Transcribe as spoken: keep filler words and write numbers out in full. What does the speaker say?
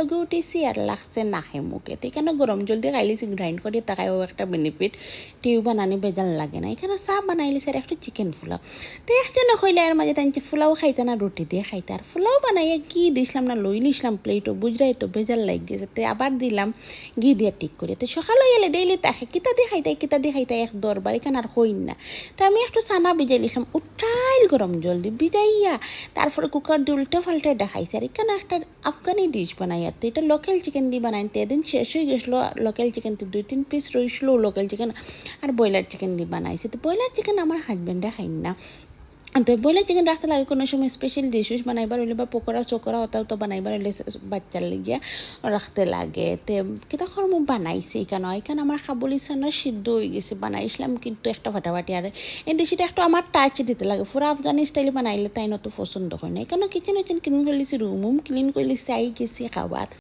লগে উঠেছি আর লাগছে নাকে মুখে। তো এখানো গরম জল দি খাইলিছি, grind করি তাকাইও একটা benefit, টিউ বানানি বেজাল লাগে না। এখানো চা বানাইলিছি আর একটু chicken পোলাও। তো একজনে কইলে এর মাঝে তাইনছে পোলাও খাইতা না রুটি দিয়া খাইতা, আর পোলাও বানাইয়া ঘি দিছলাম না, লইলিছলাম plate-ও, বুঝরায় তো বেজাল লাগি গেছে। তো আবার দিলাম ঘি দিয়া ঠিক করি। তো সকাল অইলে daily তাকে কিতা দি খাইতায়, কিতা দি খাইতায় এক দরবার, এখান আর কইন না। তো আমি একটু চানা ভিজাইলিছলাম, উঠাইল গরম জল দি ভিজাইয়া, তারপরে cooker দি উল্টা পাল্টা দেখাইছি। আর এখানো একটা আফগানি dish বানাই, আর তো এটা local chicken দি বানাই। তো এদিন শেষ অই গেছিল local chicken, তো দুই তিন piece রইছিল local chicken আর broiler chicken দি বানাইছি। তো broiler chicken আমার husband-এ খাইন না, তো broiler chicken রাখতে লাগে কোনো সময় special dish উশ বানাইবার অইলে বা পকোড়া চকোড়া ওটাও তো বানাইবার অইলে বাচ্চার লাগিয়া রাখতে লাগে। তে কিতা করমু, বানাইছি এখানো। এখানো আমার কাবুলি চানা সিদ্ধ অই গেছে, বানাইছিলাম কিন্তু একটা ফাটাফাটি। আর এই dish-টা একটু আমার touch দিতে লাগে, পুরা আফগানি style বানাইলে তাইন অত পছন্দ করে না। এখানো kitchen উচেন clean করিলিছি, room উম clean করিলিছি, আই গেছি খাবার।